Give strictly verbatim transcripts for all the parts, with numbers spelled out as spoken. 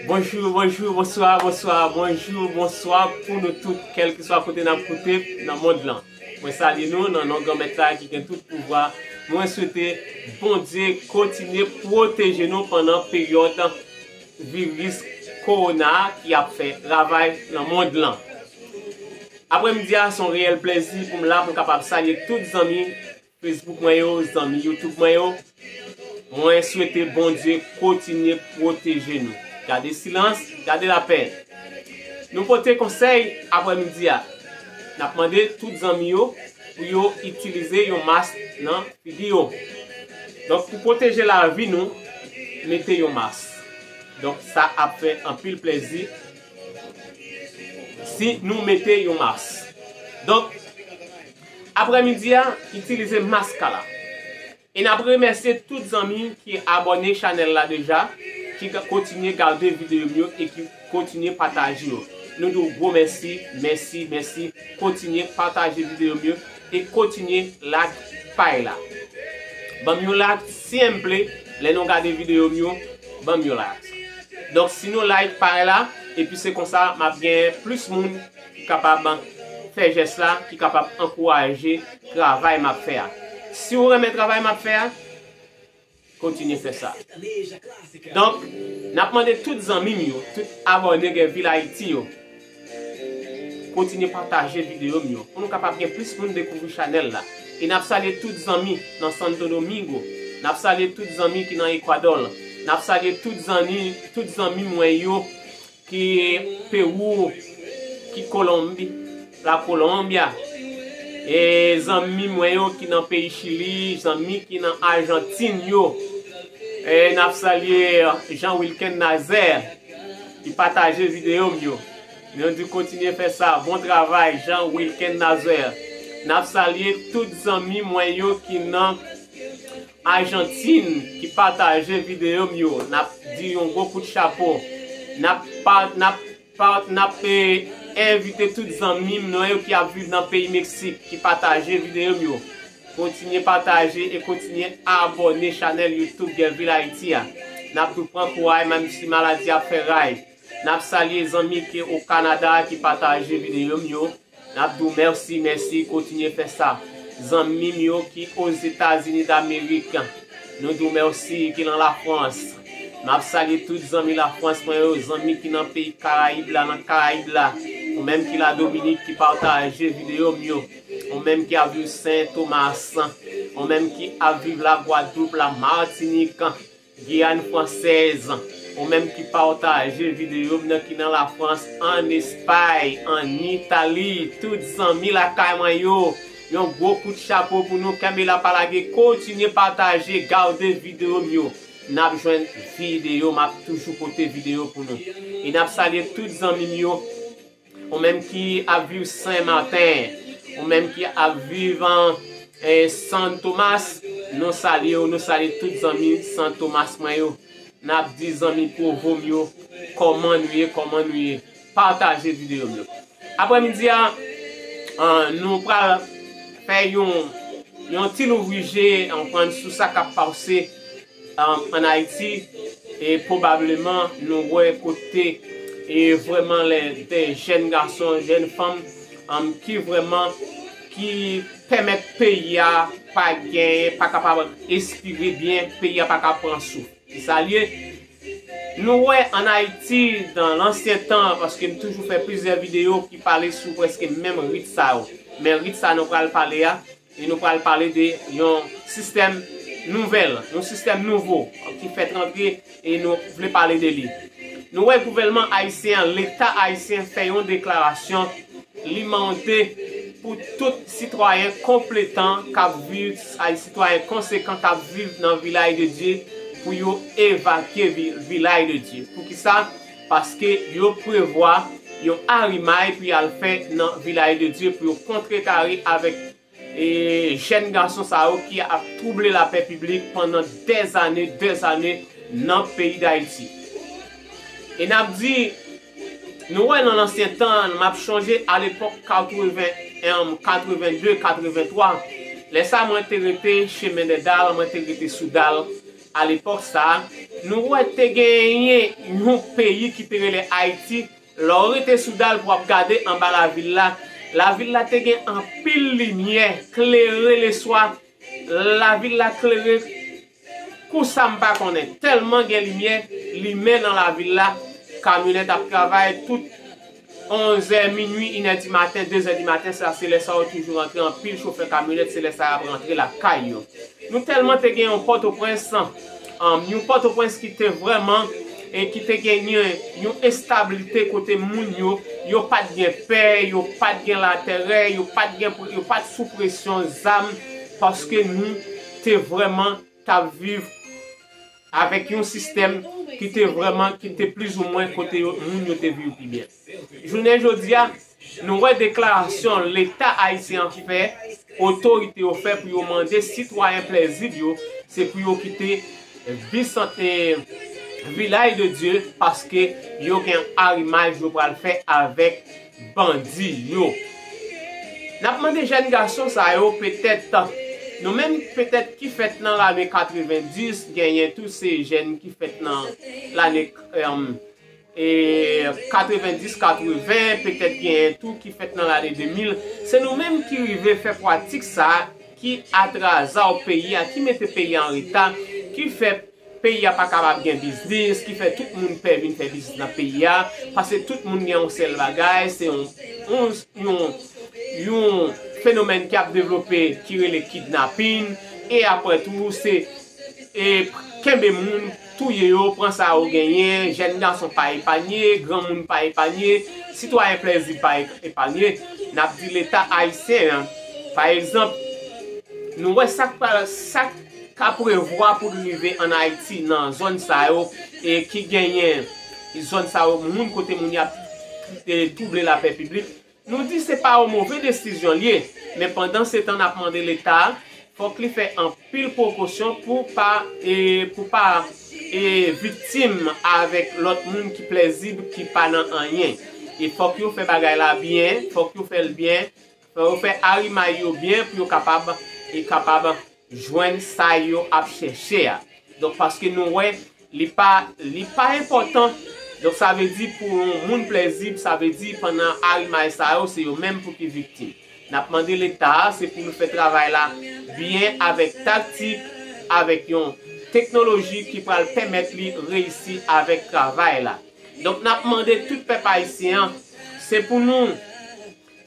Bonjou, bonjou, bonswa, bonswa, bonjou, bonswa pou nou tout, kèlkeswa kote n ap koute nan mond lan. Mwen salye nou nan non Granmèt la ki gen tout pouvwa. Mwen swete Bondye kontinye pwoteje nou pandan peryòd viris kowona ki ap fè ravay nan mond lan. Aprèmidi a, se yon reyèl plèzi pou m la, pou m kapab salye tout zanmi Facebook mwen yo, zanmi YouTube mwen yo. Mwen swete Bondye kontinye pwoteje nou. Gade silans, gade lapè. Nou pote konsèy aprèmidi a. N ap mande tout zanmi yo pou yo itilize yon mas nan figi yo. Donk, pou pwoteje lavi nou, mete yon mas. Donk, sa ap fè anpil plèzi si nou mete yon mas. Donk, aprèmidi a, itilize mask la. E n ap remèsye tout zanmi ki abòne chanèl la deja, ki ka kontinye gade videyo m yo e ki kontinye pataje yo. Nou di w gwo mèsi, mèsi, mèsi. Kontinye pataje videyo m yo e kontinye like paj la. Ban m yon like, si m plè, lè nou gade videyo m yo, ban m yon like. Donk, si nou like paj la, epi se konsa, m ap gen plis moun ki kapab fè jès la, ki kapab ankouraje travay m ap fè a. Si w renmen travay m ap fè a, kontinye fè sa. Donk, n ap mande tout zanmi m yo, tout abòne Gen Vil Ayiti yo, kontinye pataje videyo m yo, pou nou kapab gen plis moun dekouvri chanèl la. E n ap salye tout zanmi nan Santo Domingo. N ap salye tout zanmi ki nan Ekwadò. N ap salye tout zanmi, tout zanmi mwen yo ki Pewou, ki Kolonbi, la Colombia. E zanmi mwen yo ki nan peyi Chili, zanmi ki nan Ajantin yo. E n ap salye Jean Wilken Nazaire, ki pataje videyo m yo. Nou di kontinye fè sa. Bon travay, Jean Wilken Nazaire. N ap salye tout zanmi mwen yo ki nan Ajantin ki pataje videyo m yo. N ap di yon gwo kout chapo. N ap pa, n ap pa, n ap, eh, envite tout zanmi m nan yo ki ap viv nan peyi Meksik ki pataje videyo m yo. Kontinye pataje e kontinye abòne chanèl YouTube Gen Vil Ayiti a. N ap tou pran kouray, menm si maladi ap fè ray. N ap salye zanmi ki o Kanada ki pataje videyo m yo. N ap di w mèsi, mèsi, kontinye fè sa. Zanmi m yo ki Ozetazini Damerik, nou di w mèsi, ki nan Lafrans. N ap salye tout zanmi Lafrans mwen yo, zanmi ki nan peyi Karayib la, nan Karayib la. Ou menm ki Ladominik ki pataje videyo m yo. Ou menm ki ap viv Sen Tomas. Ou menm ki ap viv Lagwadloup, Lamatinik. Giyàn Fransèz, ou menm ki pataje videyo m nan, ki nan Lafrans, ann Espay, ann Itali, tout zanmi lakay mwen yo, yon gwo kout chapo pou nou, kenbe la pa lage, kontinye pataje, gade videyo m yo. N ap jwenn videyo, m ap toujou pote videyo pou nou. E n ap salye tout zanmi m yo. Ou menm ki ap viv Sen Maten, ou menm ki ap viv an, eh, San Tomas, nou salye w, nou salye tout zanmi San Tomas mwen yo. N ap di zanmi Pwovo m yo, kòman nou ye, kòman nou ye. Pataje videyo m yo. Aprèmidi a, an, nou pral fè yon, yon ti louvri je, ann pran sou sa k ap pase um, ann Ayiti, e pwobableman nou wè kote e vrèman lè de jèn gason, jèn fanm um, ki vrèman ki pèmèt peyi a pa genyen, pa kapab espire byen, peyi a pa ka pran souf. Se sa l ye. Nou wè ann Ayiti, dan lansyen tan, paske m toujou fè plizyè videyo ki pale sou prèske menm rit sa yo. Men rit sa nou pral pale a, e nou pral pale de yon sistèm nouvèl, yon sistèm nouvo ki fèt rantre e nou vle pale de li. Nou wè gouvènman ayisyen an, Leta ayisyen fè yon deklarasyon, li mande pou tout sitwayen konpletan k ap viv, ay, sitwayen konsekan k ap viv nan Vilaj de Dye, pou yo evakye vi-, Vilaj de Dye. Poukisa? Paske yo prevwa yon arimay pou y al fè nan Vilaj de Dye pou yo kontrekare avèk e jèn gason sa yo ki ap twouble lapè piblik pandan dèzane, dèzane nan peyi Dayiti. E n ap di, nou wè nan lansyen tan, m ap chonje alepòk katreven, em, katreven de, katreven twa, lè sa mwen te rete chemen dè dal, mwen te rete sou dal, alepòk sa, Nou wè te genyen yon peyi ki te rele Ayiti. Lè w rete sou dal pou w ap gade anba lavil la, lavil la te gen anpil limyè, klere leswa. Lavil la klere kou sa m pa konnen. Tèlman gen limyè, limyè nan lavil la. Kamyonèt ap travay tout onzè, minwi, inè di maten, dezè di maten, sa se lè sa yo toujou rantre. Anpil chofè kamyonèt, se lè sa y ap rantre lakay yo. Nou tèlman te gen yon Pòtoprens, um, yon Pòtoprens ki te vrèman, e ki te genyen yon establite kote moun yo, yo pa t gen pè, yo pa t gen latèrè, yo pa t gen, yo pa t sou presyon zam, paske nou te vrèman t ap viv avèk yon sistèm ki te vrèman, ki te plizoumwen kote yo, moun yo te viv pi byen. Jounen jodi a, nou wè deklarasyon Leta ayisyen an fè, otorite yo fè pou yo mande sitwayen Plèzib yo, se pou yo kite Bisante, Vilaj de Dye, paske yo gen arimaj yo pral fè avèk bandi yo. N ap mande jèn gason sa yo, petèt, nou menm petèt ki fèt nan lane katrevendis, genyen tou se jèn ki fèt nan lane, em, e, katrevendis, katreven, petèt genyen tou ki fèt nan lane de mil. Se nou menm ki rive fè pratik sa a, ki atraze peyi a, ki mete peyi a an reta, ki fè peyi a pa kapab gen biznis, ki fè tout moun pè vin fè biznis nan peyi a, paske tout moun gen yon sèl bagay, se yon, yon, yon, yon fenomèn ki ap devlope ki rele kidnapin, e apre tou, se, e, kenbe moun, touye yo, pran sa yo genyen, jèn gason pa epanye, granmoun pa epanye, sitwayen Plèzib pa epanye. N ap di Leta ayisyen an, pa egzanp, nou wè sa k pa, sa k ka prevwa pou l rive ann Ayiti nan zòn sa yo, e ki genyen zòn sa yo, moun kote moun y ap, e, twouble lapè piblik. Nou di se pa yon move desizyon l ye, men pandansetan n ap mande Leta a, fòk li fè anpil prekosyon pou pa, e, pou pa, e, viktim avèk lòt moun ki Plèzib ki pa nan anyen. E fòk yo fè bagay la byen, fòk yo fè l byen, fòk yo fè arimay yo byen pou yo kapab, e kapab jwenn sa yo ap chèche a. Donk, paske nou wè, li pa, li pa enpòtan. Donk, sa vle di pou yon moun Plèzib, sa vle di pandan arimay sa yo, se yo menm pou ki viktim. N ap mande Leta a, se pou l fè travay la byen, avèk taktik, avèk yon teknoloji ki pral pèmèt li reyisi avèk travay la. Donk, n ap mande tout pèp ayisyen an, se pou nou,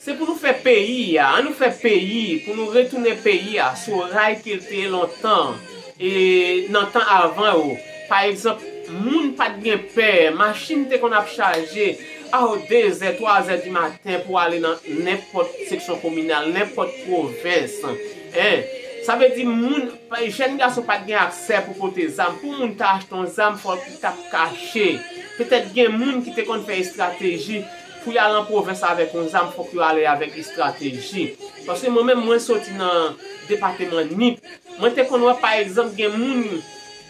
se pou nou fè peyi a, ann nou fè peyi, pou nou retounen peyi a sou ray ke l te ye lontan, e nan tan avan yo. Pa egzanp, moun pa t gen pè, machin te konn ap chaje a dezè, twazè di maten pou ale nan nenpòt seksyon kominal, nenpòt pwovens. Hein? Sa vle di moun, jèn gason pa t gen aksè pou pote zam. Pou moun ta achte yon zam, fòk li t ap kache. Petèt gen moun ki te konn fè estrateji pou y al an pwovens avèk yon zam, fòk yo ale avèk estrateji. Paske mwen menm, mwen soti nan depatman Nip. Mwen te konn wè, pa egzanp, gen moun,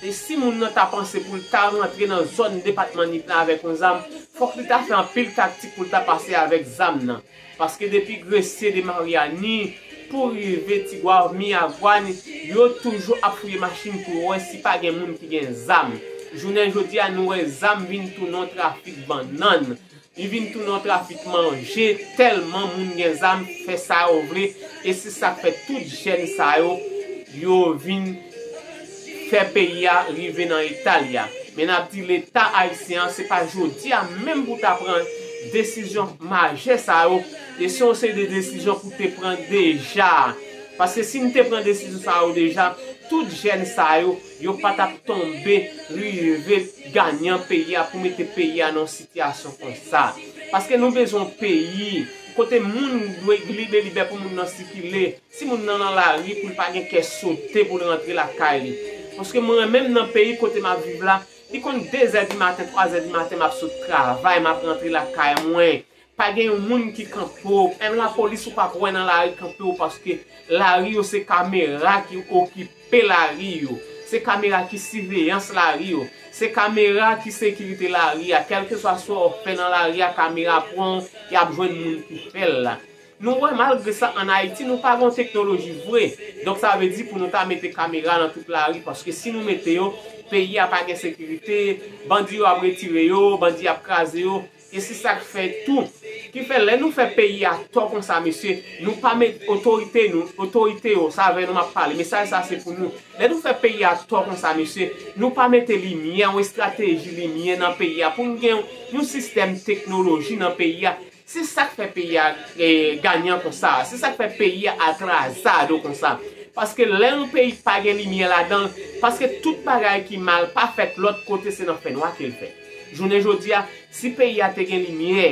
e si moun nan ta panse pou l ta rantre nan zòn depatman Nip la avèk yon zam, fòk li ta fè anpil taktik pou l ta pase avèk zam nan. Paske depi Gresye de Maryani pou rive Tigwav, Miyagwàn, yo toujou ap fouye machin pou wè si pa gen moun ki gen zam. Jounen jodi a, nou wè zam vin tounen yon trafik bannann. Li vin tounen yon trafik manje, tèlman moun gen zam, fè sa yo vle, e se sa k fè tout jèn sa yo, yo vin fè peyi a rive nan eta l ye a. Men n ap di Leta ayisyen an, se pa jodi a menm pou ta pran desizyon majè sa yo, e se yon seri de desizyon pou te pran deja. Paske si n te pran desizyon sa yo deja, tout jèn sa yo, yo pa t ap tonbe rive ganyan peyi a pou mete peyi a nan yon sitiyasyon konsa. Paske nou bezwen yon peyi kote moun dwe libe libè pou moun nan sikile. Si moun nan nan lari pou l pa gen kè sote pou l rantre lakay li. Paske mwen menm nan peyi kote m ap viv la, li konn dezè di maten, twazè di maten m ap sot travay, m ap rantre lakay mwen. Pa gen yon moun ki kanpe w. Menm lapolis ou p ap wè nan lari kanpe w paske lari yo se kamera ki okipe lari yo. Se kamera ki siveyans lari yo. Se kamera ki sekirite lari a. Kèlkeswa sa w fè nan lari a, kamera pran w, y ap jwenn moun ki fè l la. Nou wè, malgre sa, ann Ayiti, nou pa gen teknoloji vre. Donk, sa vle di pou nou ta mete kamera nan tout lari, paske si nou mete yo, peyi a pa gen sekirite, bandi yo ap retire yo, bandi ap kraze yo. E se sa k fè tou. Ki fè, lè nou fè peyi a tò konsa, mesye, nou pa met otorite nou, otorite yo, sa avè nou m ap pale. Mesaj sa se pou nou. Lè nou fè peyi a tò konsa, mesye, nou pa mete limyè, yon estrateji limyè nan peyi a. Pou n gen yon sistèm teknoloji nan peyi a. Se sa k fè peyi a eh, ganyan konsa. Se sa k fè peyi a atrazado konsa. Paske lè yon peyi pa gen limyè ladan l, paske tout bagay ki mal pa fèt lòt kote, se nan fènwa ke l fèt. Jounen jodi a, si peyi a te gen limyè,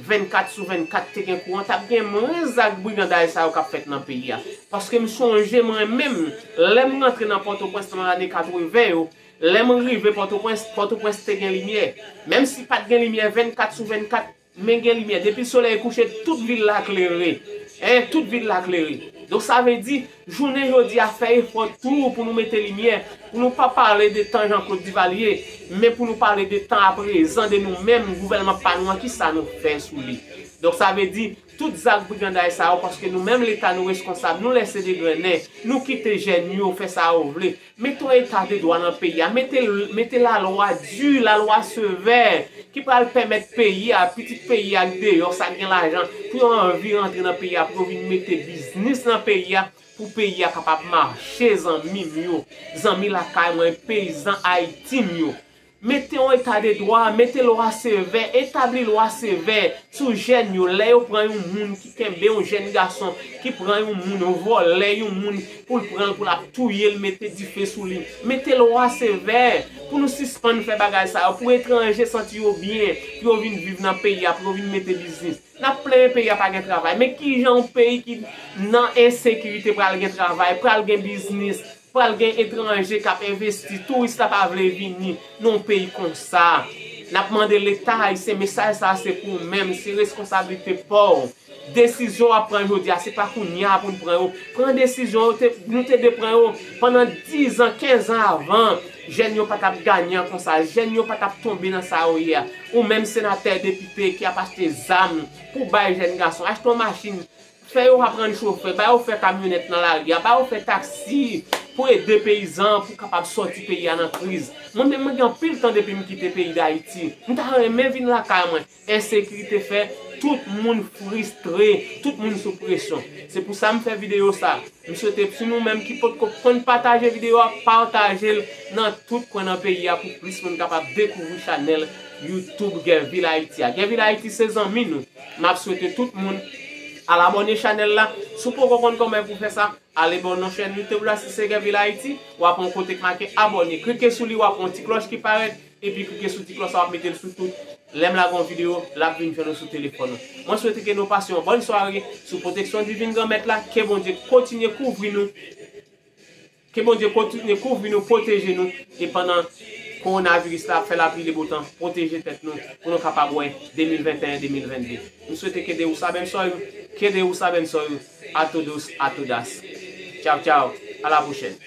vennkat sou vennkat te gen kouran, t ap gen mwens zak briganday sa yo k ap fèt nan peyi a. Paske m sonje mwen menm, lè m rantre nan Pòtoprens nan lane katreven yo, lè m rive Pòtoprens, Pòtoprens te gen limyè. Menm si pa t gen limyè vennkat sou vennkat, men gen limyè. Depi solèy kouche, tout vil la klere. En, tout vil la klere. Donk, sa vle di, jounen jodi a, fè efò tou pou nou mete limyè, pou nou pa pale de tan Jean Claude Duvalier, men pou nou pale de tan aprezan, de nou menm, gouvènman pa nou an, kisa nou fè sou li. Donk, sa vle di, tout zak briganday sa yo, paske nou menm Leta, nou reskonsab, nou lèse degrennen, nou kite jèn yo fè sa yo vle. Mete yon eta de dwa nan peyi a. Mete, mete lalwa di, lalwa sevè, ki pral pèmèt peyi a, pitit peyi a k deyò, sa k gen lajan, pou yo anvi rantre nan peyi a, pou yo vin mete biznis nan peyi a, pou peyi a kapab mache, zanmi m yo, zanmi lakay mwen, peyizan Ayiti m yo. Mete yon eta de dwa, mete lwa sevè, etabli lwa sevè sou jèn yo. Lè yo pran yon moun ki kenbe yon jèn gason, ki pran yon moun, yon vòlè, yon moun pou l pran l, pou l ap touye l, mete dife sou li. Mete lwa sevè pou nou sispann fè bagay sa yo, pou etranje santi yo byen, pou yo vin viv nan peyi a, pou yo vin mete biznis. N ap plenyen peyi a pa gen travay. Men kijan yon peyi ki nan ensekirite pral gen travay, pral gen biznis, pral gen etranje k ap envesti, touris la pa vle vini nan yon peyi konsa. N ap mande Leta ayisyen, mesaj sa a se pou ou menm, se reskonsablite pa w. Desizyon w ap pran jodi a, se pa kounye a pou n pran yo. Pran desizyon yo, te, nou te dwe pran yo pandan dizan, kenz an avan. Jèn yo pa t ap ganyan konsa, jèn yo pa t ap tonbe nan sa yo ye a. Ou menm senatè, depite ki ap achte zam pou bay jèn gason, achte yon machin, fè yo aprann chofè, ba yo fè kamyonèt nan lari a, ba yo fè taksi pou ede peyizan pou kapab sòti peyi a nan kriz. Mwen menm, mwen gen anpil tan depi m kite peyi Dayiti. M ta renmen vin lakay mwen. Ensekirite fè tout moun fristre, tout moun sou presyon. Se pou sa m fè videyo sa. M swete si nou menm ki potko konn pataje videyo a, pataje l nan tout kwen nan peyi a pou plis moun kapab dekouvri chanèl YouTube Guerville Haïti a. Guerville Haïti se zanmi nou. M ap swete tout moun al abòne chanèl la. Si w poko konn kòman pou fè sa, al abòne nan chèn YouTube la, si se Guerville Haïti, w ap wè yon kote k make abòne. Klike sou li, w ap wè yon ti klòch ki parèt, epi klike sou ti klòch sa, w ap mete l sou tout. Lè m lage yon videyo, l ap vin jwenn ou sou telefòn ou. Mwen swete ke nou pase yon bòn sware sou pwoteksyon divin Granmèt la, ke Bondye kontinye kouvri nou, ke Bondye kontinye kouvri nou, pwoteje nou, e pandan kowonaviris la ap fè lapli de botan, pwoteje tèt nou, pou nou kapab wè de mil venteyen, de mil vennde. M swete que Deus abençoe, que Deus abençoe a todos, a todas. Tchao, tchao, a la pwochèn.